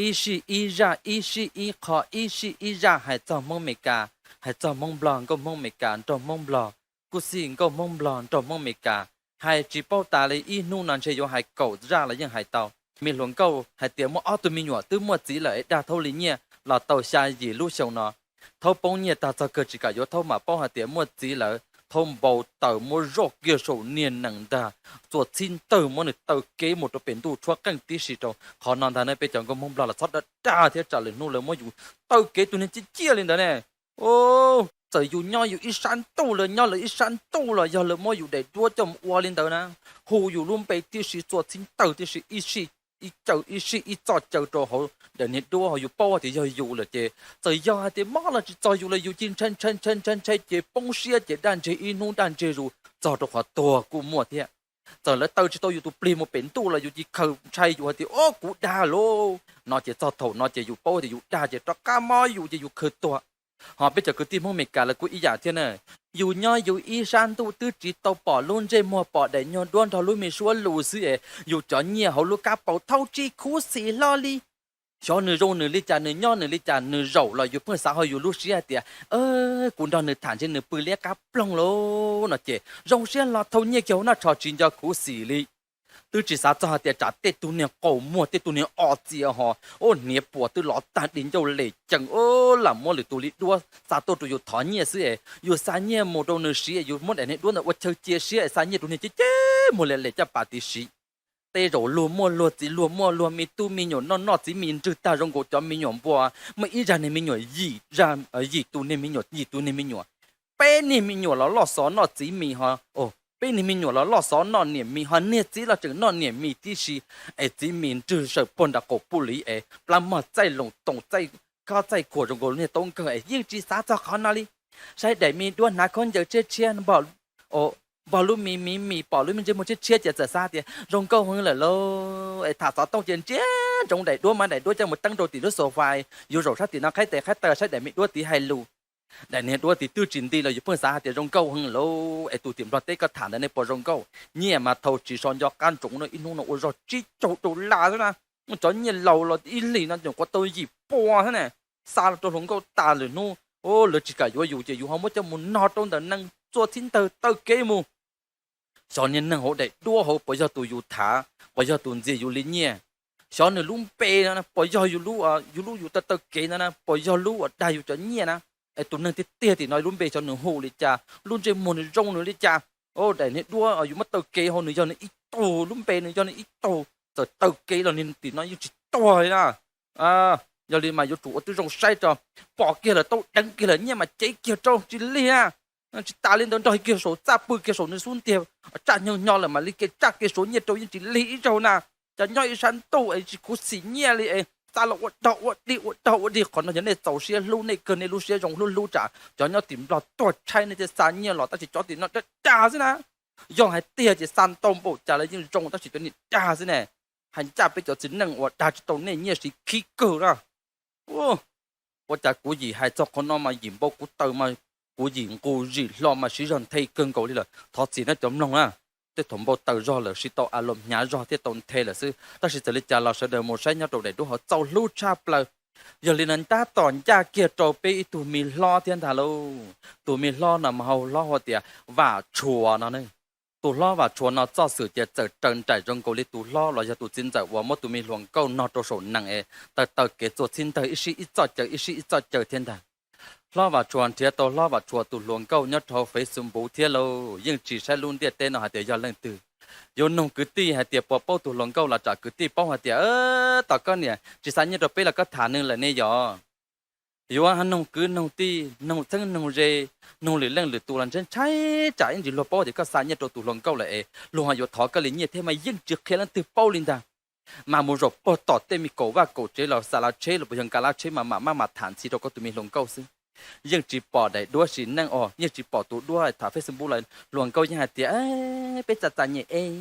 ib sij ib zaj, ib sij ib qho, ib sij ib zaj hais txog Hmoob Amelikas, hais txog Hmoob Nplog, nkauj Hmoob Amelikas, nraug Hmoob Nplog, kuj xij nkauj Hmoob Nplog, nraug Hmoob Amelikas, hais tsis paub tas li. Ib hnub no ntshe yuav hais kaum zaj los yeej hais tau. Me hluas nkauj hais tias muaj ob tug me nyuam twb muaj txiv lawm es dag thaub li nyiaj los tau xya yim lub xyoo no. Thaub poob nyiaj tag txog kawg tsis kam yuav, thaub mam paub hais tias muaj txiv lawm, thaub npau taws muab zoj kiag saum niag nees ntag, txuas txhib ntawg muab nws taw kev mus rau pem ntuj tshuab qeej tib si rau. Qhov no ntag ne peb cov nkauj Hmoob Nplog los txhob dag dag thiab, tsam lwm hnub lawv muab yus taw kev tus niag ciaj ciaj li ntawd ne. Txawm yus nyob yus ib sab ntuj, lawv nyob lawv ib sab ntuj los yog lawv muab yus daim duab coj mus ua li ntawd na, hu yus lub npe tib si, txuas txhib ntawg tib si, ib sij ib caw, ib sij ib txoj caw rau hauv daim niag duab, ho yus paub tias yog yus lawm ces txawm yog hais tias mob los tsis txog yus los yus cia li ntshai ntshai ntshai ntshai ntshai ces poob siab ces daj ntseg ib hnub daj ntseg zus txog rau qhov tuag kuj muaj thiab. Txawm lawv taw tsis tau yus tus plig mus pem ntuj los yus cia li khaws ntshai yus hais tias o kuv dag lauj no ces txog thaum no ces yus paub tias yus dag ces rov qab mob yus ces yus khaws tuag. Ho peb cov kwv tij Hmoob Amelikas lawv kuj ib yam thiab na. Yus nyob yus ib sab ntuj twb tsis tau pom lub ntsej muag, pom daim nyuag duab nrog lub me suab lus xwb es yus cov nyiaj hauv lub kab paus thaub tsis khuv xim hlo li. Xyov nws zoo nws li cas, nws nyob nws li cas, nws zaum los yus pheej xav hauv yus lub siab hais tias kuv nrog nws tham ntshe nws pw liab qab ploog lauj no ces zoo siab hlo thau nyiaj kiag hauv noj tsho tsis nco khuv xim li. Twb tsis xav txog hais tias tsam tej tug niag qaug muag, tej tug niag o txias ho, o hniav puas twb lov tag di ncauj lem cees, o lam muab lwm tus li duab xa tuaj rau yus thov nyiaj xwb es yus xa nyiaj mus rau nws siv es yus muab daim niag duab ntawd ua chaw cia siab es xa nyiaj rau niag ceb ceb muag li lem caj pas tiv siv. Tej zaum luag muaj luag txiv, luag muaj luag me tub me nyuam noj noj txiv mis nrwg tag zoo nkaus cov me nyuam npua, muaj ib zaj niag me nyuam yim, yim tus niag me nyuam, yim tus niag me nyuam. Peb niag me nyuam los loj xov noj txiv mis ho, peb niag me nyuam los loj xov noj niam mis ho, niag txiv los tseem noj niam mis tib si, es txiv mis nrwg saws puag nram qaum puj liv es plab mog txaij loos toos txaij khob txaij khuam zoo nkaus niag taub nkawg es yeej tsis xav txog qhov no li. Saib daim me duab hnav khaub ncaws tshiab tshiab, npog lub me mis mis pom lub me ntsej muag tshiab tshiab ces txawm xav tias zoo nkauj heev lawm lauj. Es tham xov tooj ces ntsia ntsoov daim duab mas daim duab coj mus teeb rau tim lub sofa, yus zaum sab tim no qhaib tes qhaib taw saib daim me duab tid hais lus. Daim niag duab tid twb tsis nti los yus pheej xav hais tias zoo nkauj heev lauj. Es tus tim Nplog teb koj tham ntawd nej puas zoo nkauj? Nyiaj mas thau tsis so nco qab ntsoov no, ib hnub no ua zog tsib caug dollar xwb na. Cov nyiaj laus los ib hlis no nyuam qhuav tau yim pua xwb ne. Xa los rau hluas nkauj tas lwm hnub, lawv tsis kam yuav yus ces yus ho muab coj mus nog rau ntawm nees txua txhib ntawg taw kev mus. Xyov niag neeg hauv daim duab hauv puas yog tus yus tham, puas yog tus ntxias yus li nyiaj? Xyov nws lub npe no puas yog yus lub, yus lub yus taw taw kev ntawd na puas yog lub uas dag yus cov nyiaj na? Es tus neeg tiag tiag tim no lub npe xyov nws hu li cas, lub ntsej muag nws zoo nws li cas? Daim niag duab yus muab taw kev hauv nws yog nws ib tug, lub npe nws yog nws ib tug, txawm taw kev los niag tim no yeej tsis tuag li na. Yog li mas yuav tsum ua tib zoo saib tso, pom kiag lawm tau deev kiag lawm nyiaj mas cev kiag rau tsis lig na. Tsis tas li ntawd nrog kiag saum txaj pw kiag saum nws xub ntiag, tsaj nyo nyo lawm mam li kev tsaj kev suav nyiaj rau yeej tsis lig ib zaug na. Cov nyob ib sab ntuj es tsis khuv xim nyiaj li es xa los ua dog ua dig ua dog ua dig, qhov no yog nej txaus siab hlub nej kawg, nej lub siab zoo hlub hlub tsam cov nyob tim Nplog tuag tshaib nej thiaj xa nyiaj los tab sis cov tim no dag dag xwb na. Yog hais tiag ces xa ntau npaum cas los yeej zoo tab sis cov niag dag xwb ne. Hais ncaj peb cov txiv neej uas dag tsis tau nej nyiaj siv khib kawg na. Ua cas kuv yim hais txog qhov no mas yim npau kuv taws mas kuv yim nqus zim hlo mas siv zog nthe kawg nkaus li lawm. Thov txim nawb cov mloog na, tej thaum npau taws zog lawm siv tau a los hnyav zog thiaj tau nthe lawm xwb, tab sis txawm li cas los sawv daws mus saib nyob rau daim duab hauv txaus hlub tshaj plaws. Yog li no tab tom ncaj kiag rau peb ib tug me hlob thiab ntag lauj. Tus me hlob no mas hu hlob hu tias Vam Tshuas no ne. Tus hlob Vam Tshuas no txoj xwm ces txawm raws nraim zoo nkaus li tus hlob los yog tus txiv ntxawm uas muab tus me hluas nkauj nog rau saum nees es taw taw kev txua txhib ntawg ib sij ib txoj caw ib sij ib txoj caw thiab ntag. Hlob Vam Tshuas nrhiav tau hlob Vam Tshuas tus hluas nkauj nyob rau hauv Facebook thiab lauj, yeej tsis saib lub ntiaj teb no hais tias yog leej twg. Yuav noog kwv tij hais tias puas paub tus hluas nkauj los tsam kwv tij paub hais tias tom koj niam tsis xa nyiaj rau peb los koj tham nws lawm ne yog. Yuav noog kwv noog tij, noog txheeb noog ze, noog lwm leej lwm tus los ntshai ntshai tsam ib ntsis luag paub tias koj xa nyiaj rau tus hluas nkauj lawm es luag ho yuav thov koj li nyiaj thiab mas yeej tsis qhia leej twg paub li ntag. Mas mus zaum puag tom tej me kaum vaj kaum tsev los xa laj tsheb los puas yog nka laj tsheb mas mam maj mam tham ntxhi rau koj tus me hluas nkauj xwb. Yeej tsis pom daim duab sim neej os, yeej tsis pom tus duab tham Facebook los hluas nkauj yeej hais tias peb txom txom nyem es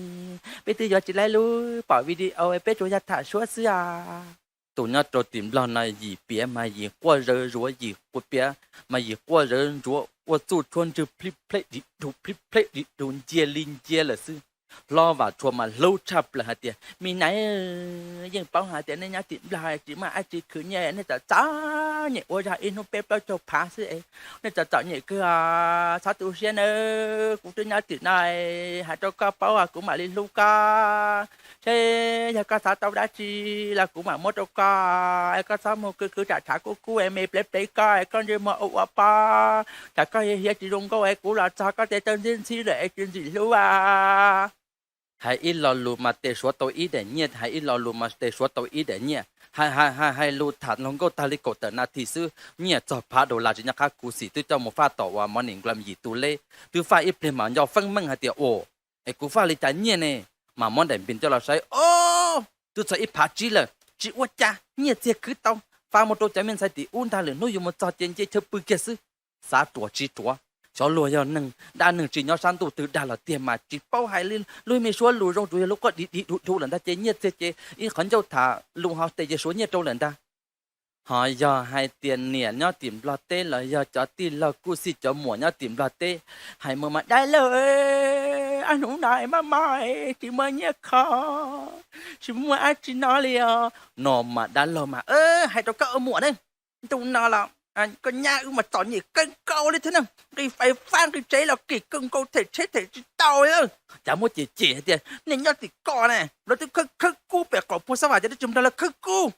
peb twb yuav tsis laib lub pom video, peb tsuas yog tham suab xwb os. Tus nyob rau tim Nplog no yim piav mas yim quaj zawv ntsuav, yim quaj piav mas yim quaj zawv ntsuav, ua txuj tshuab ntswg plib pleb dim dug plib pleb dim dug ncia li ncia lawm xwb. Hlob Vam Tshua mas hlub tshaj plaws hais tias, Me nais, yeej paub hais tias nej nyob tim Nplog tsis muaj dab tsi khwv nyiaj, nej txom txom nyem ua zog ib hnub peb plaub caug phav xwb es, nej txom txom nyem kawg os, txhob tu siab nawb, kuv twb nyob tim no hais rau koj paub kuv mam li hlub koj. Seb yog koj xav tau dab tsi los kuv mam muab rau koj, koj txhob mus khwv khwv tsam tshav kub kub es me plev plev koj es koj ntsej muag ua ua pob, tsam koj hiav hiav tsis zoo nkauj es kuv los txog koj tes taw ntxhib ntxhib lawm es tsis ntxim hlub a. Hais ib lo lus mas tes suav tau ib daim nyiaj, hais ib lo lus mas tes suav tau ib daim nyiaj. Hais hais hais lus tham hluas nkauj tag li kaum tawm nas this xwb nyiaj txog phav dollar tsis nyob qab kuv xim twb coj mus faj tom uas mov nim nklam yim tus leb, twb faj ib pliag mas nco feeb meej hais tias, Ua, es kuv faj li cas nyiaj ne? Mas muab daim npis coj los saib, Ob, twb txog ib phav tsib lawm, tsis ua cas, nyiaj txiag khwv tau, faj mus rau cov me ntxhais tim ub ntag, lwm hnub yus mus txog ces nce chaw pw kiag xwb. Xav ruam tsis ruam, xyov luag yog neeg dab neeg tsi nyob sab ntuj twg dag los tiag mas tsis paub hais li lub me suab lus zoo, tsuas yog lub quaj dig dig dhug dhug lawm ntag ces nyiaj txiag ces ib qhov ncauj tham lus ho tes ces suav nyiaj rau lawm ntag. Ho yog hais tias niam nyob tim Nplog teb los yog cov tij laug kuj xij cov muam nyob tim Nplog teb, hais mus mas, Dab laug, ob hnub no maj maj tsis muaj nyiaj kho, tsis muaj dab tsi noj li os, no mas dab laug mas, Hais rau koj ua muam ne, ntu no los koj nyab wb mas txom nyem kawg nkaus li thiab na, nqi fais fab nqi tsev los kim kawg nkaus, them tsheb them tsis tau li, cas muab cem cem hais tias nej nyob tim ko ne, lawv twb khawb khawb kub pem qaum Phooj Xab Vam ces twb tsis mus nrog lawv khawb kub.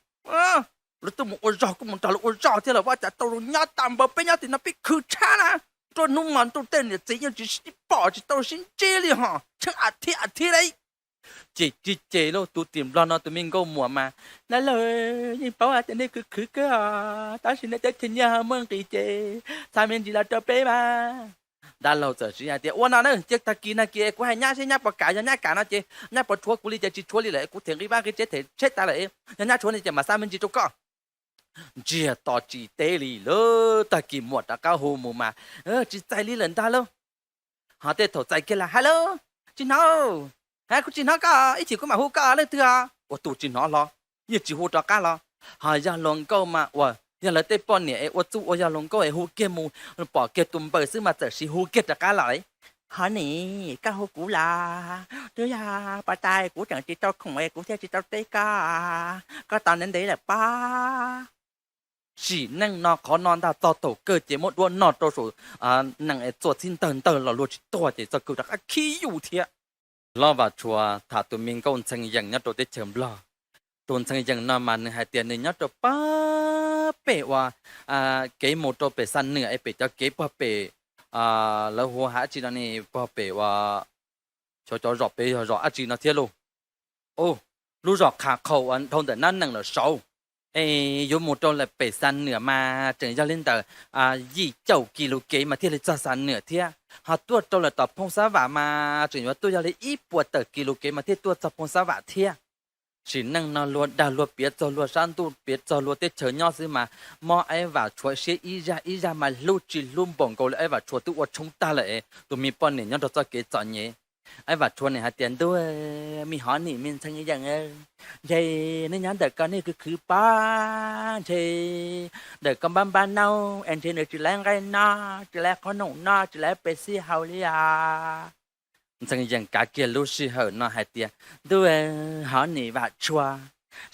Lawv tuaj mus ua zog kuj mus nrog lawv ua zog thiab los ua cas tau zoo nyob tag npaum peb nyob tim no peb khwv tshab na, nruab hnub mas ntuj tej niam txiv yeej tsis sib pom tsis tau sib ntsib li ho, tsheej a thiv a thiv li. Ces tsis ces lauj, tus tim Nplog no tus me nkauj muam mas, Dab laug, yeej paub hais tias nej khwv khwv kawg os, tab sis nej teb chaws nyiaj ho muaj nqis ces xa me ntsis los rau peb mas. Dab laug txawm siv hais tias, Ua no na, cia tag kis no kis kuv hais nyab seb nyab puas kam, yog nyab kam no ces nyab puas tshuav kuv li ces tsis tshuav li lawm, kuv them nqi fab nqi tsev them tsheb tas lawm, yog nyab tshuav no ces mam xa me ntsis rau koj. Ntsiag to tsis teb li lauj, tag kis muam rov qab hu mus mas, Tsis txais li lawm ntag lauj. Ho tej thaum txais kiag los, Hais lauj, tsis hnov, hais kuv tsis hnov koj, ib chim kuv mam hu koj, leej twg os? Ua tus tsis hnov hlo, yeej tsis hu rov qab los. Ho yog hluas nkauj mas uas yog lawv tej poj niam es ua txuj ua yog hluas nkauj es hu kiag mus, pom kiag tus npawb xwb mas txawm siv hu kiag rov qab los li. Ho nim koj hu kuv los? Twb yog pas tas kuv tseem tsis tau khoom es kuv thiaj tsis tau teb koj, koj tos ntev ntev lawm pob. Sim neej no qhov no ntag, txog thaum kawg ces muab duab no rau saum nees es txua txhib ntawg ntawg los luag tsis tuag ces txog kawg rov qab khib yuj thiab. Hlob Vam Tshua tham tus me nkauj Ntxhee Yees nyob rau teb chaws Nplog. Tus Ntxhee Yees no mas nws hais tias nws nyob rau pag pem uas kev mus rau pem Xa Nwam es pem cov kev pag pem, lawv hu hais dab tsi no ne, pag pem uas xyov cov zos pem yog zos dab tsi no thiab lauj. Lub zos Qha Qhau uas dhau ntawm Nab Nees lawm saud, es yuav mus rau lawm pem Xa Nwam mas tseem yog li ntawm yim caum kis lus kev mas thiaj li txog Xa Nwam thiab. Ho tuaj rau lawm tom Phooj Xab Vam mas tseem yuav tuaj yog li ib puas tawm kis lus kev mas thiaj tuaj txog Phooj Xab Vam thiab. Sim neej no luag dag luag piav txog luag sab ntuj piav txog luag teb chaws nyob xwb mas mob Aib Vam Tshua siab ib zaj ib zaj mas hlub tsis hlub npaum nkaus li Aib Vam Tshua twb ua tshoob tag lawm es tus me poj niam nyob rau txoj kev txom nyem. Aib Vam Tshua nim hais tias, Ntuj, me hov nim me Ntxhee Yees, ntshe nej nyob ntawm ko nej khwv khwv pob, ntshe ntawm ko npab npab nauj es ntshe nws tsis laib nqaij noj, tsis laib qhob noom noj, tsis laib pes xij haus li os. Ntxhee Yees kav kiag lub sij hawm no hais tias, Ntuj, hov nim Vam Tshua,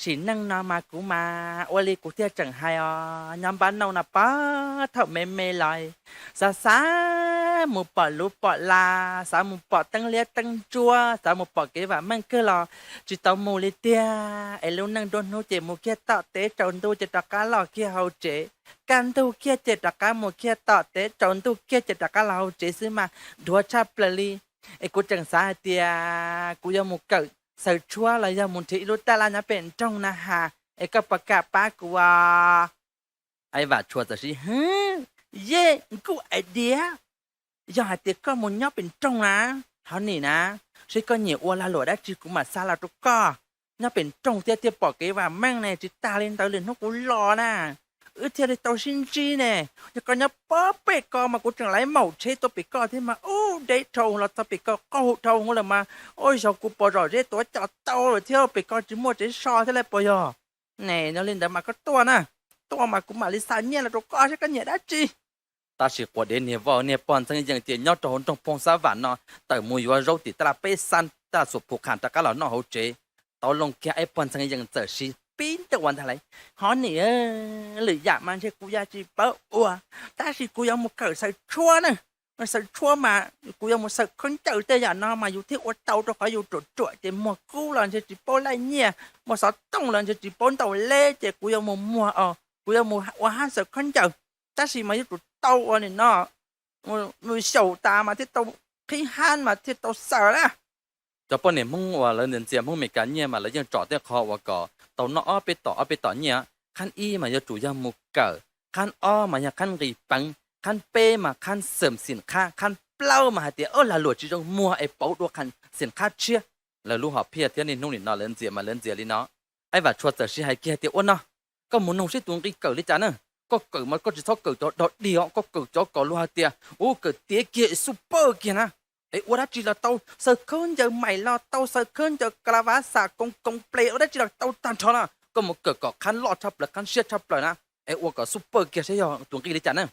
sim neej no mas kuv mas ua li kuv thiaj tseem hais os, nyob npab nauj no pob thaum me me los xav xav mus pom luv pom la, xav mus pom teeb liab teeb ntsuab, xav mus pom kev vam meej kawg los tsis tau mus li tiag. Es lub neej nruab hnub ces mus kiag tom teb, tsaus ntuj ces rov qab los kiag hauv tsev, kaj ntug kiag ces rov qab mus kiag tom teb, tsaus ntuj kiag ces rov qab los hauv tsev xwb mas dhuav tshaj plaws li. Es kuv tseem xav hais tias kuv yuav mus kawm xaws tshuab los yog mus nrhiav ib lub taj laj nyob pem nroog na has, es koj puas kam pab kuv os? Aib Vam Tshua txawm siv, Hwv, yej nkuj ais diav, yog hais tias koj mus nyob pem nroog na, hov nim na, seb koj nyiam ua lag luam dab tsi kuv mam xa los rau koj. Nyob pem nroog thiab thiaj pom kev vam meej ne, tsis tas li ntawd lwm hnub kuv los na, wb thiaj li tau sib ntsib ne. Yog koj nyob pob pem ko mas kuv tseem laib maum tsheb tuaj pem ko thiab mas ub, deb dhau los txog pem ko qaug dhau lawm mas, ub, yog kuv pos zom zeb tuav cos tau lawm thiab, pem ko tsis muaj tsev so thiab lawm puas yog? Ne, yog li ntawd mas koj tuaj na, tuaj mas kuv mam li xa nyiaj los rau koj seb koj nyiam dab tsi. Tab sis quas dev niag vauj niag pog Ntxhee Yees ces nyob rau hauv nroog Phooj Xab Vam no, tawm mus yuav zaub tim taj laj peb xab taj xuas phu qham rov qab los noj hauv tsev. Tau loo kiag Aib Pog Ntxhee Yees txawm siv pib ntuas ntag lais, Hov nim, lwm yam mas ntshe kuv yuav tsis paub ua, tab sis kuv yuav mus kawm xaws tshuab na. Xaws tshuab mas kuv yuav mus xaws khaub ncaws tej yam no mas yus thiaj ua tau, rau qhov yus ruam ruam ces muag kub los ntshe tsis paub laij nyiaj, muag xov tooj los ntshe tsis paub ntaus leb, ces kuv yuav mus muag, kuv yuav mus ua hab xaws khaub ncaws. Tab sis mas yuav tsum tau ua nim no mus xyaum tas mas thiaj tau qhib hab mas thiaj tau xaws na. Cov poj niam Hmoob uas lawv ntxias Hmoob Meskas nyiaj mas lawv yeej tsom tej qho uas kom tau noj ob peb tom ob peb tom nyiaj. Qhab ib mas yuav tsum yog mus kawm, qhab ob mas yog qhab nqis peev, qhab peb mas qhab xeem xim qhab, qhab plaub mas hais tias lag luam tsis zoo muag es pauv dua qhab xim qhab tshiab. Lawv lub hom phiaj thiab niaj hnub nim no lawv ntxias mas lawv ntxias li no. Aib Vam Tshua txawm siv hais kiag tias, Ua no, koj mus noog seb tus nqi kawm li cas na. Koj kawm mas koj tsis txhob kawm cov dog dig os, koj kawm cov kom luag hais tias ua kawm tiav kiag es xub pawj kiag na. Es ua dab tsi los tau, xaws khaub ncaws maim los tau, xaws khaub ncaws ka la vav xam koos koos ples, ua dab tsi los tau tag nrho na. Koj mus kawm kom qhab loj tshaj plaws, qhab siab tshaj plaws na. Es ua kom xub pawj kiag saib yog tus nqi li cas na.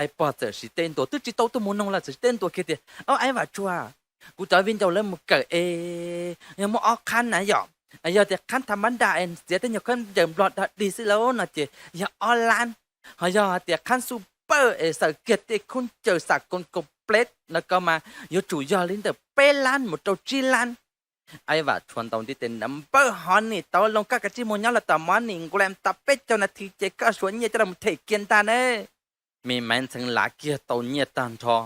Aib Pog txawm siv teb ntua, twb tsis tau tuaj mus noog los txawm siv teb ntua kiag tias, Au Aib Vam Tshua, kuv cov viv ncaus lawv mus kawm es yog muaj ob qhab na yom. Yog tias qhab tha mab da es txiav tej nyuag khaub ncaws nplog dog dig xwb lauj no ces yog ob lab. Ho yog hais tias qhab xub pawj es xaws kiag tej khaub ncaws xam koos koos ples no ko mas yuav tsum yog li ntawm peb lab mus rau tsib lab. Aib Vam Tshua ntaus ntiv tes, Npawg, hov nim tau loo, koj kav tsij mus nyob lawm tom Monic Glass tau peb caug nas this ces koj suav nyiaj coj los them kiag ntag na. Me Maiv Ntxhee lav kiag tau nyiaj tag nrho,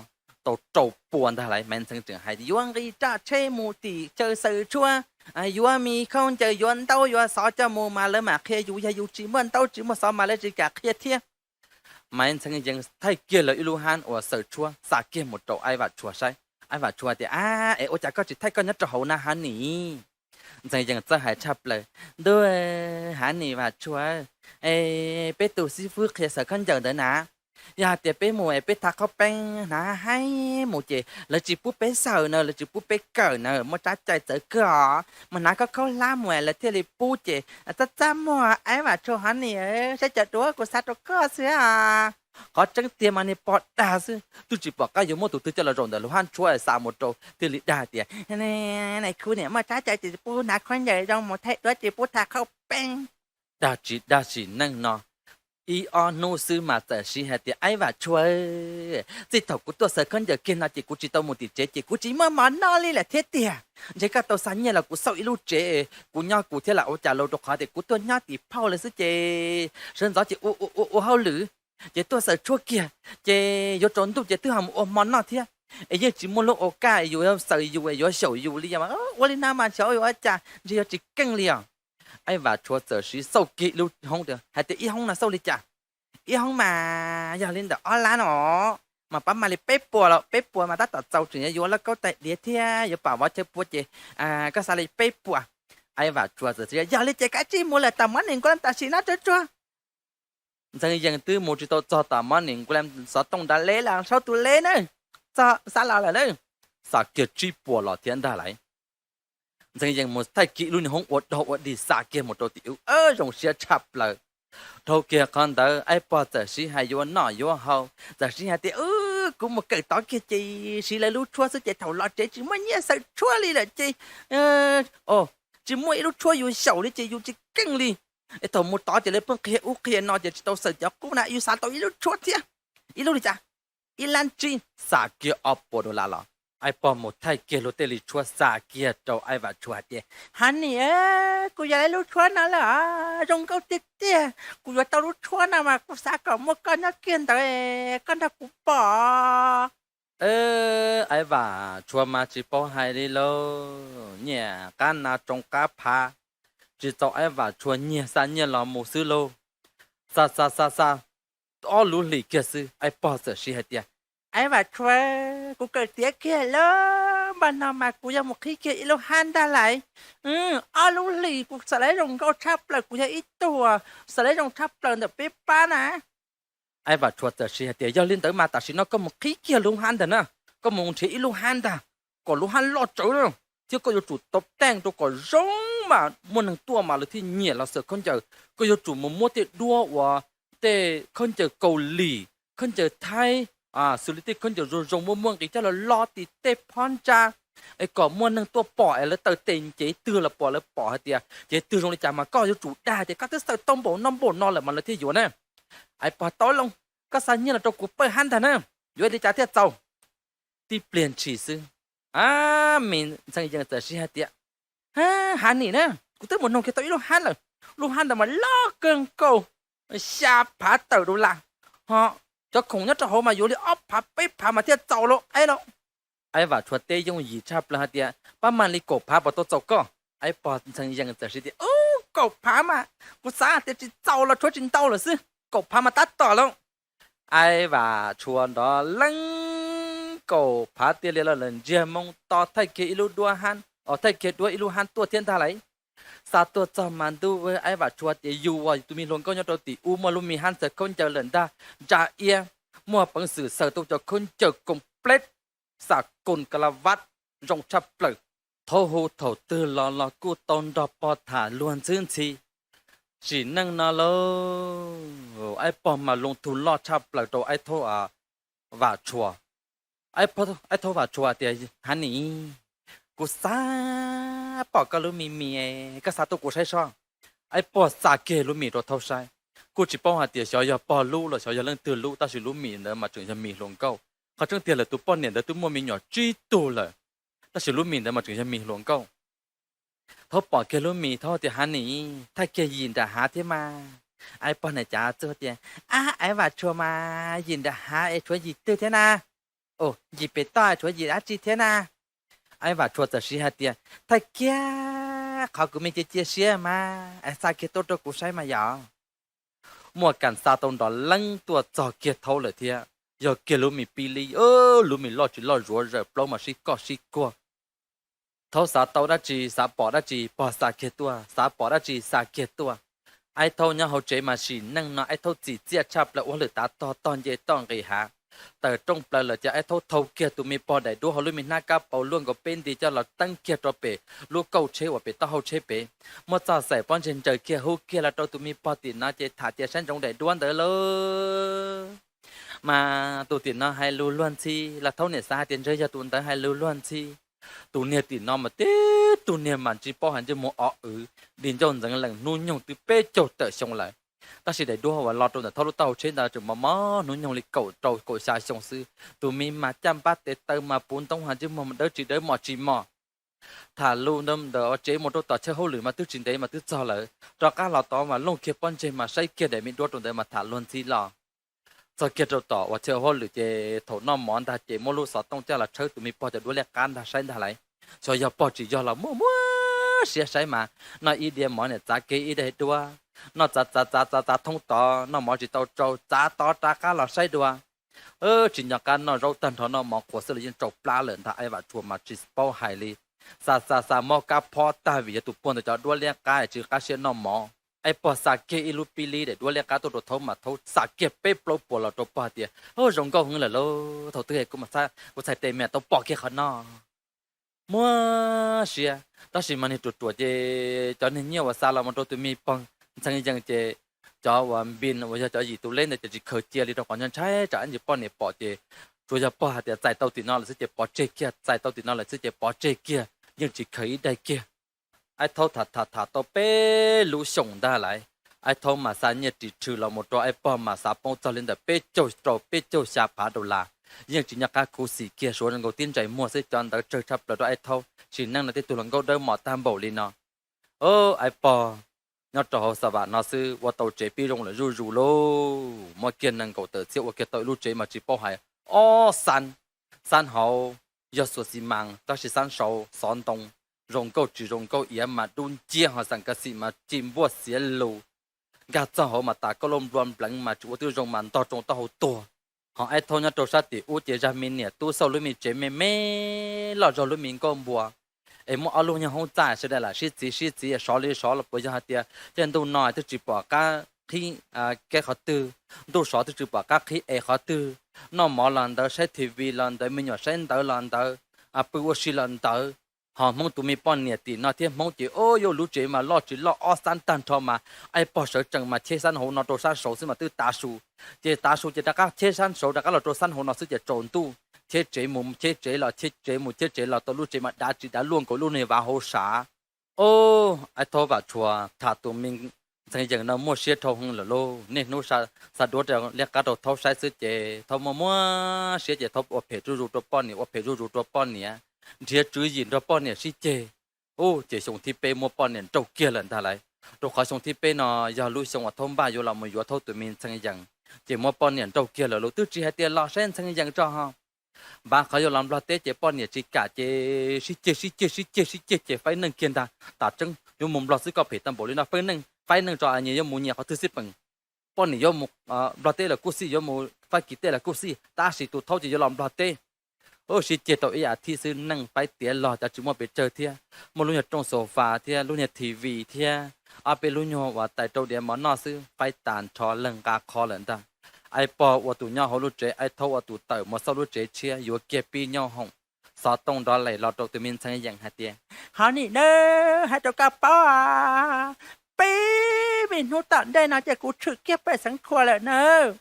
tau rau pua ntag lais. Maiv Ntxhee tseem hais, Yuav nqis raj tsheb mus tim chaw xaws tshuab, yuav me khaub ncaws, yuav ntaub yuav xov coj mus mas lawv mam qhia yus, yog yus tsis muaj ntaub tsis muaj xov mas lawv tsis kam qhia thiab. Maiv Ntxhee Yees thaij kiag lawv ib lub hab uas xaws tshuab xa kiag mus rau Aib Vam Tshua saib. Aib Vam Tshua tias, Ab, es ua cas koj tsis thaij koj nyob rau hauv na Hav Nis? Ntxhee Yees txawj hais tshaj plaws, Ntuj, Hav Nis Vam Tshua, es peb tus xib fwb qhia xaws khaub ncaws ntawd na, yog hais tias peb mus es peb tha qhaub peeb hnav haib mus ces lawv tsis pub peb xaws na, lawv tsis pub peb kawm na, muaj tsab cai txawv kawg os. Mus hnav khaub khaub hlab mus es lawv thiaj li pub ces txaj txaj muag. Aib Vam Tshua, Hav Nis, saib cov duab kuv xa rau koj xwb. Qhov tseeb tiag mas niag pog dag xwb, twb tsis pom qab yuav muab tus twg coj los zaum ntawm lub hab tshuab xa mus rau thiaj li dag tias, Nais khu niam muaj tsab cai ces pub hnav khaub ncaws zoo, mus thaij duab ces pub tha qhaub peeb. Dag tsis dag sim neej no, ib ob hnub xwb mas txawm siv hais tias, Aib Vam Tshua, txij thaum kuv tuaj xaws khaub ncaws kiag no ces kuv tsis tau mus tim tsev ces kuv tsis muaj mov noj li lawm thiab tiag. Ntshe koj tau xa nyiaj los kuv xauj ib lub tsev, kuv nyob kuv thiab los ua cas lauj, rau qhov tias kuv tuaj nyob tim phauj lawm xwb ces sawv ntxov ces ua ua ua hauj lwm, ces tuaj xaws tshuab kiag, ces yuav tsaus ntuj ces twb ho mus ua hmo noj thiab. Es yeej tsis muaj lub ua kaj yus xaws yus yuav xyaum yus li os. Ua li no mas xyov yuav ua cas, ntshe yuav tsis keej li os. Aib Vam Tshua txawm siv xauj kiag ib lub hoob tias, Hais tias ib hoob no xauj li cas? Ib hoob mas yog li ntawm ob lab no, mas pab mam li peb puas los, peb puas mas tab tom txaus tseem yuav yuav lauj kaub tais diav thiab yuav pam vov chaw pua ces koj xa li peb puas. Aib Vam Tshua txawm, Yog li ces kav tsij mus lawm tom Monic Glass tam sim no tsuag tsuag. Ntxhee Yees twb mus tsis tau txog tom Monic Glass, xov tooj nrad le los saub tus le na, txog xa los lawm na, xa kiag tsib puas los thiab ntag lais. Ntxhee Yees mus thaij kiag lub niag hoob ua dog ua dig xa kiag mus rau tim ub, zoo siab tshaj plaws. Dhau kiag qhov ntawd Aib Pog txawm siv hais yuav noj yuav haus, txawm siv hais tias, Kuv mus kawm tod kiag ces siv lawv lub tshuab xwb ces thaum los tsev tsis muaj nyiaj xaws tshuab li lawm ces tsis muaj ib lub tshuab yus xyaum li ces yus tsis keej li. Es thaum mus tod ces lawv pheej qhia ub qhia no ces tsis tau xaws cov qub na, yus xav tau ib lub tshuab thiab. Ib lub li cas? Ib lab tsib. Xa kiag ob puas dollar los, Aib Pog mus thaij kiag luag tej li tshuab xa kiag rau Aib Vam Tshua hais tias, Hav Nis, kuv yuav lub tshuab no lawm, zoo nkauj tiag tiag. Kuv yuav tau lub tshuab no mas kuv xav kom muaj koj nyob kiag ntawd, koj nrog kuv pom. Aib Vam Tshua mas tsis paub hais li lauj, nyiaj qab nas tsoo qab phav, tsis txaus Aib Vam Tshua nyiag xa nyiaj los mus xwb lauj. Xa xa xa xa, ob lub hlis kiag xwb Aib Pog txawm siv hais tias, Aib Vam Tshua, kuv kawm tiav kiag lawm, npaj no mas kuv yuav mus qhib kiag ib lub hab ntag lais. Ob lub hlis kuv xav lawv zoo nkauj tshaj plaws, kuv yog ib tug xav lawv zoo tshaj plaws ntawm peb pab na. Aib Vam Tshua txawm siv hais tias, Yog li ntawd mas tam sim no koj mus qhib kiag lub hab ntag na, koj mus nrhiav ib lub hab ntag, kom lub hab loj tsawv na, thiab koj yuav tsum tau teej rau kom zoo mas muaj neeg tuaj mas lawv thiaj nyiam los xaws khaub ncaws. Koj yuav tsum mus muab tej duab uas tej khaub ncaws Kaus Lim, khaub ncaws Thaib, xws li tej khaub ncaws zoo zoo muaj muaj nqis coj los lo tim tej phab ntsa es kom muaj neeg tuaj pom es lawv taw tes nce twg los pom, lawv pom hais tias ces twg zoo li cas mas koj yuav tsum dag tias koj twb xaws tau npaum no npaum no lawm mas lawv thiaj yuav na. Ais pog, tau lawm, koj xa nyiaj los rau kuv pawg hab ntag na, yuav li cas thiaj txaus. Tib pliag ntshis xwb, a, me ntxhee yees txawm siv hais tias, Hav nim na, kuv twb mus noog kiag tau ib lub hab lawm, lub hab ntawd mas loj kawg nkaus, xya phav tawm dollar, ho cov khoom nyob rau hauv mas yuav li ob phav peb phav mas thiaj txaus lauj, aib lauj. Aib Vam Tshua teb yooj yim tshaj plaws hais tias, Pab mam li kaum phav puas tau txaus koj? Aib pog ntxhee yees txawm siv tias, Ub, kaum phav mas kuv xav tias tsis txaus los tshuav tsis ntau lawm xwb, kaum phav mas tab tom lauj. Aib Vam Tshua nrov leeb kaum phav tiaj li los lawm, ntsiag moo to thaij kiag ib lub duab hab, thaij kiag duab ib lub hab tuaj thiab ntag lauj. Xa tuaj txog mas ntuj, Aib Vam Tshua tias yus uas tus me hluas nkauj nyob rau tim ub muaj lub me hab xaws khaub ncaws lawm ntag, ntsa iab, muaj peev xwm xaws tau cov khaub ncaws koom pleb, xam koos ka la vaj zoo tshaj plaws. Thaum hu thaum twg los los kuj tau nrog pog tham luag ntxhwb ntxhi. Sim neej no lauj, Aib pog mas loo tug loj tshaj plaws rau Aib Thaub Vam Tshua. Aib Thaub Vam Tshua tias, Hav nim, kuv xav pom koj lub me mis, koj xa tuaj kuv saib sob. Aib pog xa kiag lub mis rau Thaub saib, kuj tsis paub hais tias xyov yog pog lub los xyov yog leej twg lub, tab sis lub mis ntawd mas tseem yog mis hluas nkauj. Qhov tseeb tiag lawm tus poj niam ntawd twb muaj me nyuam tsib tug lawm, tab sis lub mis ntawd mas tseem yog mis hluas nkauj. Thaub pom kiag lub mis, Thaub tias, Hav nim, thaij kiag yim nram hav thiab mas. Aib pog niam cav txuj tias, Ab, Aib Vam Tshua mas yim nram hav es tshuav yim twg thiab na? Yim pem toj tshuav yim dab tsi thiab na? Aib Vam Tshua txawm siv hais tias, Thaij kiag qhov kuv me cia cia siab mas, xa kiag tuaj rau kuv saib mas yom. Muaj kas xa tau nrov leeb tuaj txog kiag Thaub lawm thiab, yog kiag lub mis pib li, lub mis loj tsis loj zuav zawm plaub mas sib koj sib kuag. Thaub xav tau dab tsi xav pom dab tsi pog xa kiag tuaj, xav pom dab tsi xa kiag tuaj. Aib Thaub nyob hauv tsev mas sim neej no Aib Thaub txim txiaj tshaj plaws, ua hauj lwm tav tog tog nce toj nqis hav. Tawm rooj plaws lawm ces Aib Thaub thau kiag tus me pog daim duab hauv lub me hnab kab paus luaj nkaus peb nti coj los teeb kiag rau pem lub kauj tsheb uas pem taub hau tsheb pem. Muab txoj xaim pob ntseg ntsaws kiag hub kiag los rau tus me pog tim no ces tham tias saib ntsoov daim duab ntawd lauj. Mas tus tim no hais lus luag ntxhi los Thaub niam xav hais tias ntshe yog tus ntawd hais lus luag ntxhi. Tus niag tim no mas tib tug niag mas tsis paub hais ntsej muag o wv, di ncauj ntxeev lees hnub nyoog twb peb caug tawm xyoo lawm. Tab sis daim duab uas los rau ntawm Thaub lub taub hau tsheb ntawd tseem mos mos hnub nyoog li kaum rau kaum xya xyoo xwb. Tus me mas caj npab tes taw mas puv ntoob hais ntsej muag dawb tsis dawb mos tsis mos. Tham lus ntawm ua tsev mus rau tom chaw hauj lwm mas twb tsis ntev mas twb txog lawm. Rov qab los tod mas looj kiag pob ntseg mas saib kiag daim me duab rau ntawd mas tham luag ntxhi los. Txog kiag rau tom uas chaw hauj lwm ces thaum noj mov ntag ces muab lub xov tooj coj los tshawb tus me pog cov duab liab qab ntag saib ntag lauj. Xyov yog pog tsis yog los muaj muab siab saib mas noj ib diav mov niam txav kiag ib daim duab, noj txav txav txav txav txav thoob tod noj mov tsis tau tsau txav tod rov qab los saib dua. Tsis nco qab noj zaub tag nrho noj mov qhuav xwb los yeej tsau plab lawm ntag. Aib Vam Tshua mas tsis paub hais li, xa xa xa mob kab phob tag vim yog tus pog ntawd cov duab liab qab tsis qab siab noj mov. Aib pog xa kiag ib lub pib li daim duab liab qab tuaj rau Thaub mas Thaub xa kiag peb plaub puas los rau pog hais tias, Zoo nkauj heev lawm lauj, thaum twg kuv txhais tes me tau pom kiag qhov no. Muab siab, tab sis mas niag ruam ruam ces cov niag nyiaj uas xa los mus rau tus me pog ntxhee yees ces cov uas npis uas yog cov yim tus leb ntawd ces tsis khaws cia li rau qhov ntshai tsam ib ntsis poj niam pom ces tsuas yog pog hais tias txais tau tim no lawm xwb ces pov tseg kiag, txais tau tim no lawm xwb ces pov tseg kiag, yeej tsis khaws ib daim kiag. Aib Thaub tham tham tham tau peb lub xyoos ntag lauj. Aib Thaub mas xa nyiaj ris rhw los mus rau Aib Pog mas xav poob txog li ntawm peb caug rau peb caug xya phav dollar, yeej tsis nco qab khuv xim kiag, suav zoo nkaus tib ntsais muag xwb, cov ntawd tsawg tshaj plaws rau Aib Thaub, sim neej no tej tug hluas nkauj dawb mos tag npaum li no. Aib Pog nyob rau hauv xa vam no xwb ua tau tsev pib zoo lawm zuj zus lauj, muab kiag nees nkaum tawm txhiab ua kiag tau ib lub tsev mas tsis paub hais ob xab, xab hauv yog xuas xi mas tab sis xab saud xov ntoo, zoo nkauj tsis zoo nkauj iav mas dub nciab ho xam ka xim mas ci npuaj xiav lus, nkag txog hauv mas tas koj lub nplua npleev mas tsis ua twb zoo mas ntog tsoo taub hau tuag. Ho Aib Thaub nyob rau sab tim ub ces zag me niam tub xauj lub me tsev me me loj zog lub me nkauj npua, es muaj ob lub nyuag hoob txaj sawv daws lam sib txiv sib txiv sov li sov los puas yog hais tias tej ntuj no twb tsis pom qab qhib kev qhov twg, ntuj sov twb tsis pom qab qhib es qhov twg, noj mov los ntawd, saib T V los ntawd, me nyuam saib ntawv los ntawd, pw ua si los ntawd. Ho Hmoob tus me poj niam tim no thiab Hmoob ces ua lub tsev mas loj tsis loj ob xab tag nrho mas Aib Pog sawv tsees mas cheb xab hauv no rau xab saud xwb mas twb tav su, ces tav su ces rov qab cheb xab saud rov qab los rau xab hauv no xwb ces tsaus ntuj, T cheb tsev mus cheb tsev los cheb tsev mus cheb tsev los tau lub tsev mas dav tsis dav luaj nkaus lub niag vav hauv sav. O, Ais Thaub Vam Tshuas tham tus me Ntxhee Yees no muaj siab dhau heev lawm lauj. Niaj hnub xa duab liab qab rau Thaub saib xwb ces Thaub muaj muaj siab ces Thaub ua phem zuj zus rau poj niam, ua phem zuj zus rau poj niam, nrhiav tswv yim nrog poj niam sib ceg. U, ces xyoo thib peb muab poj niam nrauj kiag lawm ntag lauj. Rau qhov xyoo thib peb no yog lub xyoo uas Thaub Npaj yuav los mus yuav Thaub tus me Ntxhee Yees, ces muab poj niam nrauj kiag lawm lauj. Twb tsis hais tias los saib Ntxhee Yees tso ho, npav qhov yuav los Nplog teb ces poj niam tsis kam ces sib ceg sib ceg sib ceg sib ceg ces faib neej kiag ntag. Tam tseeb yuav mus Nplog xwb koj phem tau npaum li no, faib neej faib neej tso, nyias yuav mus nyias qhov twg xij peem. Poj niam yuav mus Nplog teb los kuj xij, yuav mus Fab Kis teb los kuj xij, tab sis tus Thaub ces yuav los Nplog teb. Sib ceg tau ib as thiv xwb neej faib tiav log, cov tsis muaj pes tsawg thiab, muaj lub nyuag rooj sofa thiab lub nyuag T V thiab ob peb lub nyuag uas tais rau diav mov noj xwb, faib tas nrho leej nqa qhov lawm ntag. Ais Pog ua tus nyob hauv lub tsev, Ais Thaub ua tus tawm mus xauj lub tsev tshiab yuav kiag pib nyooj hoom. Xov tooj nrov les los rau tus me Ntxhee Yees hais tias, hov nim nawb, hais rau koj paub, peb me hnub tom ntej no ces kuv tshwm kiag pem Xeev Khuam lawm nawb.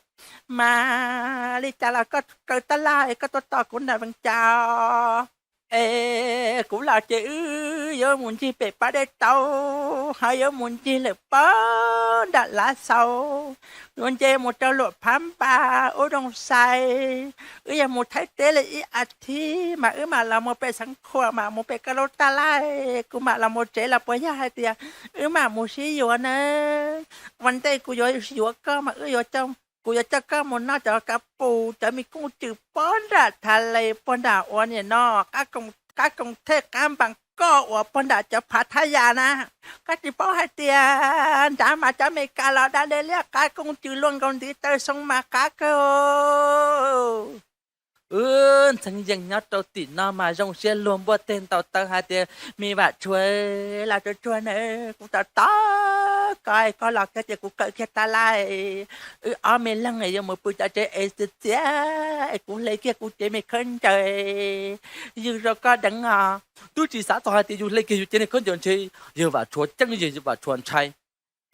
Mas li cas los koj kaw tab laj koj tuaj tos kuv nram Vees Cas, es kuv los ces wb yuav mus ncig pem Pab Dej Tauv, ho yuav mus ncig lawm pob nram Lav Xaus, yuav nce mus rau Luam Phab Npas, Ub Dooj Xais, wb yuav mus Thaib teb li ib as thiv mas wb mam los mus pem Xeev Khuam, mam mus pem koj lub tab laj, kuv mam los mus tsev los puas yog hais tias wb mam mus sib yuav nawb. Ua ntej kuv yuav yuav koj mas wb yuav, kuv yuav coj koj mus noj cov kav pus, cov me kooj cws pob nram Thav Les, puag nram uas nim no qab koom thej qab npas koj uas puag nram cov phav thaj yas na. Koj tsis paub hais tias nrad mas cov Amelikas los da de liab qab kooj cws luaj nkaus ntiv taw xoo mas qab kawg. Wb Ntxhee Yees nyob rau tim no mas zoo siab luag npuaj teg ntaus taw hais tias, me Vam Tshuas, los tsuag tsuag na, kuv tos tos koj, koj los kiag ces kuv kaw kiag tab laj, wb ob me leeg yuav mus pw cov tsev es txias txias, kuv hle kiag kuv cev me khaub ncaws yws rau koj deev os. Twb tsis xav txog hais tias yus hle kiag yus cev niag khaub ncaws ntshe yawg Vam Tshuas ceeb, yawg Vam Tshuas ntshai.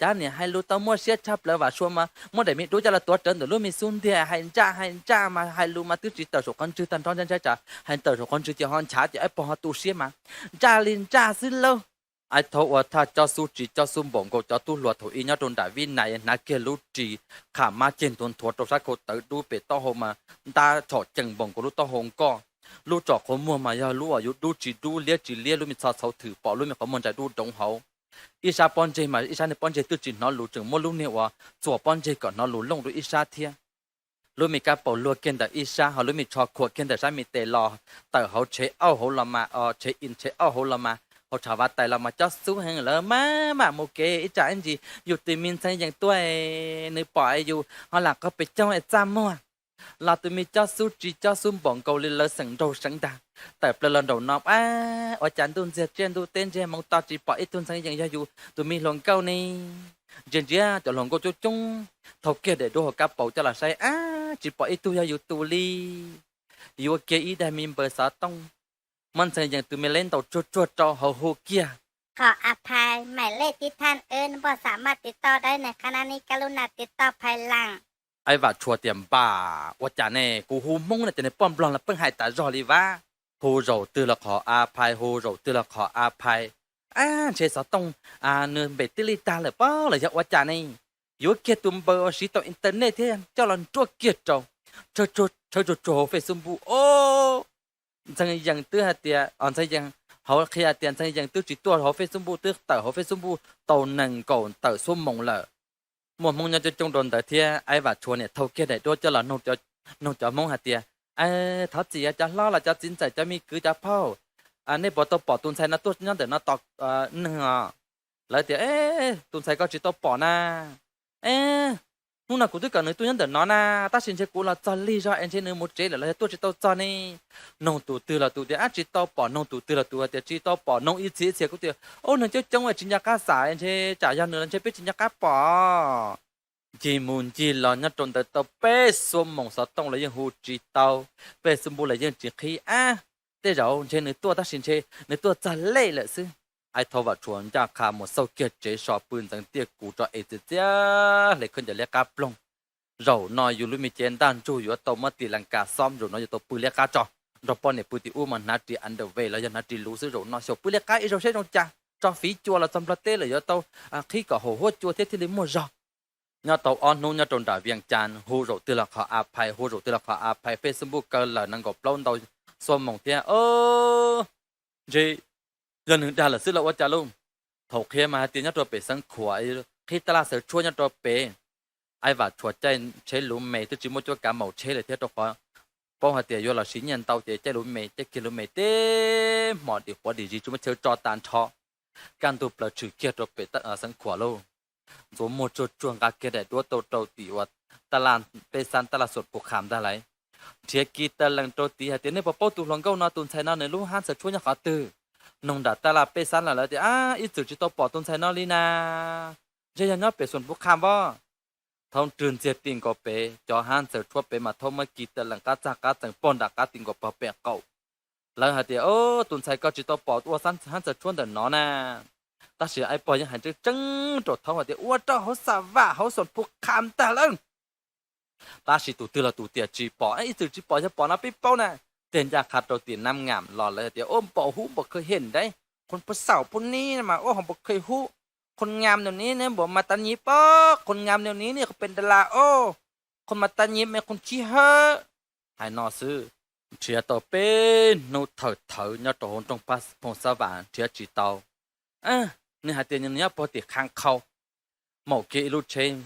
Cov niam hais lus tau muaj siab tshaj plaws, Vam Tshuas mas muab daim me duab coj los tuav rawv ntawm lub me xub ntiag, hais ntsaj hais ntsaj mas hais lus mas twb tsis tawm saum qhov ntswg tag nrho, ntshai tsam hais tawm saum qhov ntswg ces ho nchav ces Ais Pog ho tu siab mas ntsaj li ntsaj xwb lauj. Ais Thaub ua thaj cob xub tsis cob xub npaum nkaus cov tub hluas thaum ub nyob rau nram Vib Nais, hnav kiag lub ris qham mab ceg nthuav nthuav rau sab khau tawv dub pem taub hau mas ntab tshom cees npaum nkaus lub taub hau nkoj. Lub tsom qhov muag mas yog lub uas yus dub tsis dub liab tsis liab, lub me txho txhauv thwm pom lub me qhov muag ntsais dub doov hauv. Ib sab pob ntseg mas ib sab niag pob ntseg twb tsis hnov lus, tseem muab lub niag uas txuas pob ntseg kom hnov lus looj rau ib sab thiab. Lub me kab paus luag kiag ntawm ib sab, ho lub me tsho khuam kiag ntawm sab me tes los, tawm hauv tsheb auj hauv los mas, tsheb in tsheb auj hauv los mas, hauv tshav vav tais los mas cob xub heev lawm. Maj mam mus kev ib tsam ib ntsis yus tus me Ntxhee Yees tuaj, nws pom yus ho lam qaug pes caug es txaj muag. Los tus me cob xub tsis cob xub npaum nkaus li lawv xeem nraug seev ntag. Tawm plaws los nraum no, ab, ua cas ntuj ntxiag tsiaj ntuj teb ntsiag hmoov to tsis pom ib tug Ntxhee Yees yog yus tus me hluas nkauj ne. Ntsia ntsia cov hluas nkauj coob coob, thau kiag daim duab hauv kab paus coj los saib, ab, tsis pom ib tug yog yus tus li. Yuav kiag ib daim me npaws xov tooj, muab Ntxhee Yees tus me leb ntaus tsuag tsuag rau hauv hu kiag. Qhov a phai maim lej tib thaj wb npoj xam maj tiv toj dab neeg qhab nab nib kab lub naj tiv toj phai laas. Ais Vam Tshuas tias, npam, ua cas ne, kuv hu Hmoob no ces nws poj Nplog los pheej hais tas zog li vas. Hu zaum twg los qhov a phai, hu zaum twg los qhov a phai. Ab, ntshe xov tooj nws npem tij lij tag lawm pob los yog ua cas ne. Yuav kiag tus npaws uas siv tau internet thiab coj los nruab kiag rau, tshawb tsuag tsuag hauv Facebook os. Ntxhee Yees twb hais tias, Ntxhee Yees hauv qhia tias Ntxhee Yees twb tsis tuaj hauv Facebook, twb tawm hauv Facebook tau nees nkaum tawm xuab moos lawm. Muaj Hmoob nyob coob coob rau ntawd thiab Ais Vam Tshuas niam thau kiag daim duab coj los noog cov Hmoob hais tias, thov txim cov hlob los cov txiv ntxawm cov me kwv cov phauj, nej puas tau pom tus ntxhais no tuaj nyob ntawm no tos neeg os? Lawv tias, tus ntxhais ko tsis tau pom na. Hnub no kuv twb kom nws tuaj nyob ntawm no na, tab sis ntshe kuv los txog lig zog es ntshe nws mus tsev lawm los yog tuaj tsis tau txog ne. Noog tus twg los tus tias, ab, tsis tau pom, noog tus twg los tus tias tsis tau pom, noog ib txhia ib txhia kuj tias, ub, neeg coob coob tsis nco qab xav, ntshe tsam yog nws los ntshe peb tsis nco qab pom. Ncig mus ncig los nyob rau ntawd tau peb xuab moos xov tooj los yeej hu tsis tau, Facebook los yeej tsis qhib. Ab, tej zaum ntshe nws tuaj tab sis ntshe nws tuaj txog lej lawm xwb. Ais Thau Vam Tshuas ncaj qha mus xauj kiag tsev so pw ntxeev tiaj kus tso es txias txias hle khaub ncaws liab qab ploog. Zaum no yus lub me cev ntaj ntsug yuav tau muab tis las kas xob, zaum no yuav tau pw liab qab tso, nrog poj niam pw tim ub mas hnav ris underwear los yog hnav ris luv xwb. Zaum no xyaum pw liab qab ib zaug seb zoo cas, tso fiv cua los txog Nplog teb lawm yuav tau qhib kom haum huab cua thiab thiaj li muaj zog. Nyob tau ob hnub nyob rau nram Vias Cas, hu zaum twg los qhov a phais, hu zaum twg los qhov a phais, Facebook kaw lawm nees nkaum plaub ntau xuab moos thiab. Ntshe yog nws dag lawm xwb los ua cas lauj. Thaum qhia mas hais tias nyob rau pem Xeev Khuam, qhib tab laj xaws tshuab nyob rau pem. Aib Vam tshuav caij tsheb lub me twb tsis muaj cuab kav maum tsheb lawm thiab, rau qhov paub hais tias yuav los siv nyiaj ntau ces caij lub me, caij kiag lub me teb hmo dim quav dim zis tsis muaj chaw tso tas nrho. Kaj ntug plaws tshwm kiag rau pem Xeev Khuam lauj. Ntxuav muag tsuag tsuag nqa kiag daim duab tau rau tim uas tab laj peb xab tab laj xuam pus qham ntag lauj. Nrhiav kis tas lees rau tid hais tias nej puas paub tus hluas nkauj no, tus ntxhais no nws lub hab xaws tshuab nyob qhov twg? Noog nram tab laj peb xab lawm lawv tias ab, ib txwm tsis tau pom tus ntxhais no li na. Ntshe yog nyob pem xuam pus qham pob. Thaub rwg ntxiag ti nkaus pem cov hab xaws tshuab pem mas thaub muab kis tas lees qab txag qab txees pog nram qab ti nkaus pog pem qaum. Lawv hais tias o, tus ntxhais ko tsis tau pom ua hab xaws tshuab ntawm no na. Tab sis aib pog yeej hais tseeb tseeb rau thaub hais tias ua rau hauv xav vam hauv xuam pus qham ntag lauj. Tab sis tus twg los tus tias tsis pom, ib txwm tsis pom, yog pom no peb paub na. Tiag ncaj qha rau tim nab ngam los lawv tias o, npaum hub npaum khawj hem ntawd, khun pus xaum pus ni mas ua hauv npaum khawj hub, khun ngam nws ni ne npaum mas tas nyiv pob, khun ngam nws ni ne qhov pes das las o, khun mas tas nyiv me khun chib hawb. Hais no xwb, nrhiav tau peb hnub thawm thawv nyob rau hauv nroog Pab Phooj Xab Vam nrhiav tsis tau. Nws hais tias nws nyob pog tim Kham Khau. Maum kiag ib lub tsheb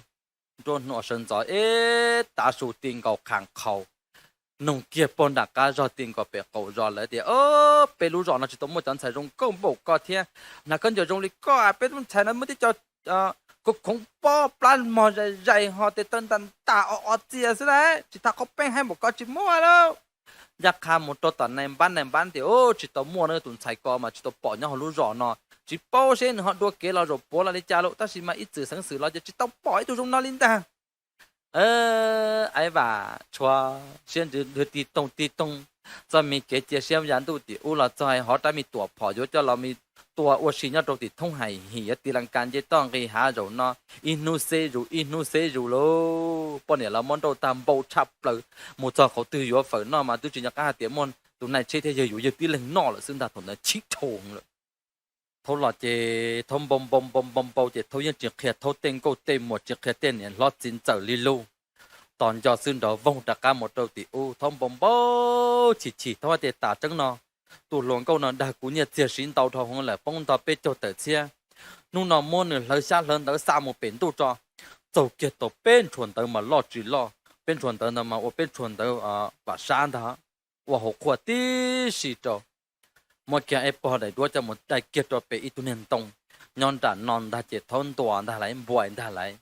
nruab hnub sawv ntxov ib tav su ti nkaus Kham Khau. Noog kiag pog nram qab zog ti nkaus pem qaum zos lawv tias o, peb lub zos no tsis tau muaj cov ntxhais zoo nkauj npaum koj thiab, hnav khaub ncaws zoo li koj, peb lub ntxhais no muaj tib co khoov khoov pob plab mog zais zais ho tes taw ntas ntas o o txias xwb lauj, tsis tas qhov peeb haib npaum koj tsis muaj lauj. Ncaj qha mus rau tom nais npab, nais npab tias o, tsis tau muaj na, tus ntxhais ko mas tsis tau pom nyob hauv lub zos no, tsis paub seb nws ho dua kev los zaum puav los li cas lauj, tab sis mas ib txwm xeev xwm los ces tsis tau pom ib tug zoo no li ntag. Aib Vam tshuav siab ntsws ntsws tig toog tig toog, txoj me kev cia siab ya ntuj tim ub los txog hais hov rab me tuam phom yuav coj los me tua ua si nyob rau tim thoob hais him yuav tis las kas nce toj nqis hav, zaum no ib hnub xeb zus ib hnub xeb zus lauj. Poj niam los muab nrauj tag npau tshaj plaws, mus txog qhov twg yuav fawm noj mas twb tsis nco qab hais tias muaj tus nai tsheb thiab yawg yuav yawg tib leeg noj lawm xwb ntag, thaum ntawd tshib dhau lawm. Thaub los ces thaub npau npau npau npau npau ces thaub yeej tsis qhia thaub tej nkauj tej muam, tsis qhia tej niam hlob txiv ntxawm li lauj. Tos nco xwb nrov voog rov qab mus rau tim ub, thaub npau npau chim chim, thaub hais tias tas tseeb no, tus hluas nkauj no dag kuv nyiaj txiag siv ntau dhau heev lawm, poob ntog peb caug tawm txhiab. Hnub no muab nws hlawv xyab hlawv ntawv xa mus pem ntuj tso. Txaug kiag tau peb ntshua ntawv mas loj tsis loj, peb ntshua ntawv ntawd mas ua peb ntshua ntawv vam sab ntag, ua hauv qhua tib si rau. Muab kiag aib pog daim duab coj mus dai kiag rau pem ib tug niag ntoo nyob nram no ntag ces thaub ntuas ntag lauj, npuais ntag lauj.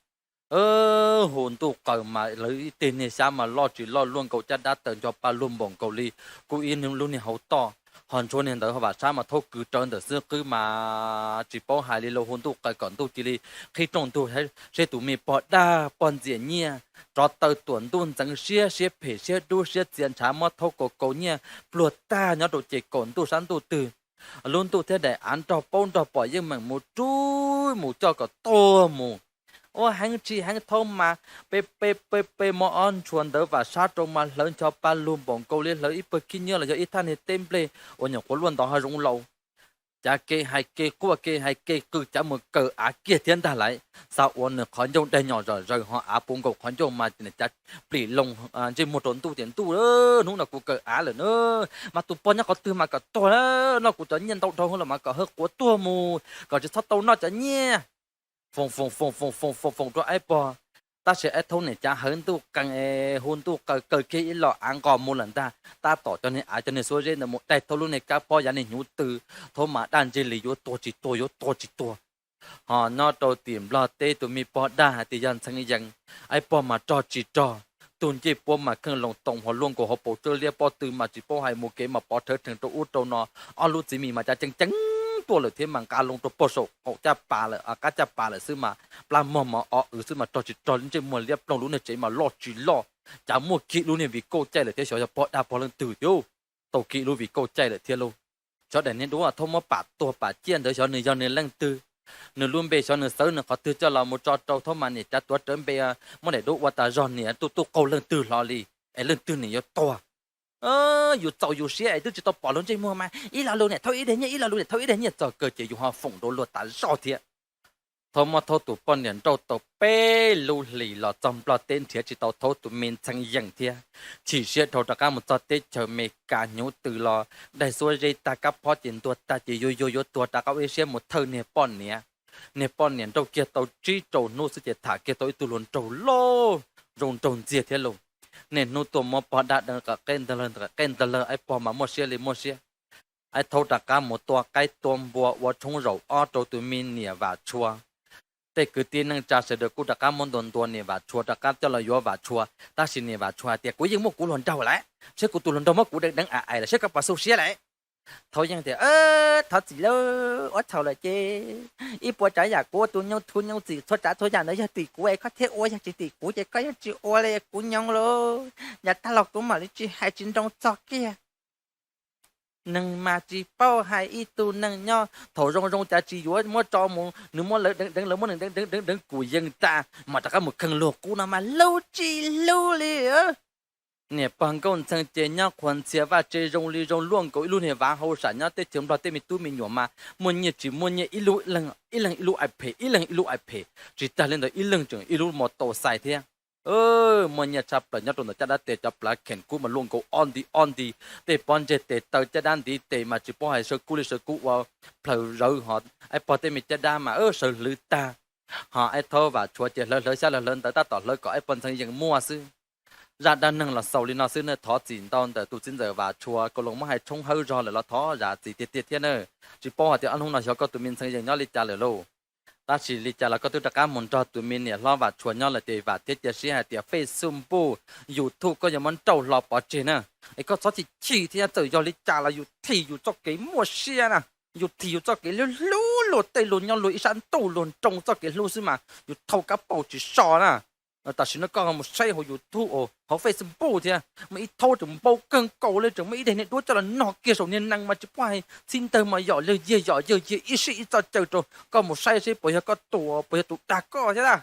Hu ntuj qaws mas lawv ib teg niag xyab mas loj tsis loj luaj nkaus caj dab taws ncho pa lug npaum nkaus li kuj ib lub niag hauv toj, ho ntshua niag ntawd vam sab mas thaub kwv rawv ntawm xwb qwb mas tsis paub hais li lauj. Hu ntuj qaws kom ntuj cia li qhib rooj ntug seb tus me pog dag pog ntxias nyiaj, rov taw tuam ntuj ntxeev siab, siab phem siab dub siab txias ntshav muab thaub kaus kaus nyiaj pluag tag nyob rau ces kaum ntuj sab ntuj twg. Lub ntuj thiab daim av nrog paub nrog pom yeej meem mus rub mus coj kom tuag mus. Ua heev tsis heev thaub mas pe pe pe pe muab ob ntshua ntawv vam sab rau mas hlawv ncho pa lug npaum nkaus li hlawv ib pawg khib nyiab los yog ib thaj niag teb nplej uas nyuam qhuav luaj ntov ho zoo laus. Cav ke hais ke quaj ke hais ke qw cav mus kaws av kiag thiab ntag lauj. Xav ua nws qhov ncauj daig nyom zom zaws ho av puv nkaus qhov ncauj mas cav plim loo ntsej muag rau ntuj tias ntuj, hnub no kuv kaws av lawm na, mas tus pog nyob qhov twg mas kom tuag, noj kuv cov nyiaj ntau dhau lawm mas kom hawb quav tuag mus kom tsis txhob tau noj cov nyiaj. Foom foom foom foom foom foom foom rau aib pog. Tab sis aib thaub niam cav hawv ntuj qees es hu ntuj qaws kaws kiag ib los av nqos mus lawm ntag. Tab tom cov niag av cov niag xuab zeb ntawd mus daig thaub lub niag kab pob yav niag hnyuv tw, thaub mas daj ntseg li yuav tuag tsis tuag yuav tuag tsis tuag. Ho nyob rau tim Nplog teb tus me pog dag hais tias yog ntxhee yees, aib pog mas rog tsis rog, tug ncej puab mas kheej loo toos ho luaj nkaus hauv paus tsawb liab pob tw mas tsis paub hais mus kev mas pov rhawv rhees rau ub rau no. Ob lub txiv mis mas cav ceev ceev tuaj lawm thiab mas nqa loo rau pog saum qaum caj pas lawm, qab caj pas lawm xwb mas plab mog mas o wv xwb mas rog tsis rog li ntsej muag liab ploog lub niag tsev mas loj tsis loj. Cav muaj kiag lub niag viv kauj caij lawm thiab xyov yog pog dag pog leej twg thiab. Tau kiag lub viv kauj caij lawm thiab lauj. Xyov daim niag duab thaub muab pam tuag pam ciaj ntawd xyov nws yog nws leej twg. Nws lub npe xyov nws xawv nws qhov twg coj los mus tso rau Thaub mas niam cav tuav rawv npe, muab daim duab ua tas zog niam tuj tuj qaug leej twg hlo li, es leej twg niam yuav tuag. Yus txaus yus siab es twb tsis tau pom luag ntsej muag mas ib lo lus niam Thaub ib daig nyiaj, ib lo lus niam Thaub ib daig nyiaj, txog kawg ces yus ho foom rau luag tas zog thiab. Thaub muab Thaub tus poj niam nrauj tau peb lub hlis los txog Nplog teb nrhiav tsis tau Thaub tus me ntxhee yees thiab. Chim siab dhau rov qab mus txog teb chaws Mes Kas, hnyuv tws los daig xuab zeb tag, kab phob ces ntuag tag ces yuag yuag yuav tuag, rov qab ua ib siab mus thawj niag poj niam. Niag poj niam nrauj kiag tau tsib rau hnub xwb ces tham kiag tau ib tug hluas nraug loj, zoo nraug ntxiag thiab lauj. Niaj hnub tuaj muab pog dab deev qab qeb ntag lawg, qab qeb ntag lawg, ib pog mas muaj siab li muaj siab. Ib Thaub rov qab mus tua qaib tua npua ua tshoob zaum ob rau tus me niam Vam Tshua. Tej kwv tij neej tsa sawv daws kuj rov qab muab ntuas ntuas niam Vam Tshua rov qab coj los yuav Vam Tshua, tab sis niam Vam Tshua hais tias kuv yeej muaj kuv hluas nraug lawm, saib kuv tus hluas nraug muab kuv deev deev a ais lawm saib koj puas xu siab lawm. Thaub yeej tias, Thov txiv lauj, ua txhaum lawm ces ib puas tsav yam kuv ua tus nyoog thu nyoog txim txhua tsav txhua yam ntawd yog tim kuv es koj thiaj ua, yog tsis tim kuv ces koj yeej tsis ua li, kuv nyoog lauj. Yav tag los kuv mam li tsis hais tsis nroo txog kiag. Neeg mas tsis paub hais, ib tug neeg nyob thaum zoo zoo cas tsis yuav muab tso mus, nws muab lawv deev deev, lawv muab nws deev deev deev deev kuj yeej tas, mas rov qab mus kheej luag qub no mas hlub tsis hlub li. Niam pog Nkauj Ntxhee ces nyob qhuas ntxhias vaj tse zoo li zoo luaj nkaus ib lub niag vav hauj sam, nyob teb chaws Nplog tej me tub me nyuam mas muaj nyiaj tsis muaj nyiaj ib leeg ib lub iPad, ib leeg ib lub iPad, tsis tag li ntawd ib leeg tseem ib lub mos tau xais thiab. Muaj nyiaj tshaj plaws, nyob rau ntawm caj dab tes cov plav kheem kub mas luaj nkaus ob nti ob nti, tej pob ntseg tes taw caj dab ntiv tes mas tsis paub hais sawv kub li sawv kub ua plaws zawv, ho ib pog tej me caj dab mas sawv hlwv tag. Ho ib Thaub Vam Tshua ces hlawv hlawv xyab hlawv hlawv ntawv tab tom hlawv kom ib pog Ntxhee Yees muaj xwb. Zaj dab neeg los xaus li no xwb na, thov txim ntau ntawm tus txiv ntxawm Vam Tshua, kaus loos muab hais tshoob hawb zog lawm los thov zam txim tiag tiag thiab na. Tsis paub hais tias ob hnub no xyov koj tus me Ntxhee Yees nyob li cas lawm lauj. Tab sis li cas los koj twb rov qab mus nrog tus me niam hlob Vam Tshua nyob lawm ces vam thiab cia siab hais tias Facebook, YouTube koj yuav muab nrauj hlo pov tseg na. Es koj txhob chim chim thiab, txawm yog li cas los yus thim yus txoj kev muaj siab na, yus thim yus txoj kev hlub hlub luag tej luag nyob luag ib sab ntuj luag nroo txoj kev hlub xwb mas yus thau kab paus tsis so na. Tam sim no koj mus saib hauv YouTube, hauv Facebook thiab mas ib Thaub tseem npau kawg nkaus li, tseem muaj ib daim niag duab coj los nog kiag saum niag nees mas tsis paub hais txhib ntawg mas yom yawg yiag yom yawg yiag ib sij ib txoj caw rau. Koj mus saib seb puas yog koj tus, puas yog tus dag koj thiab a.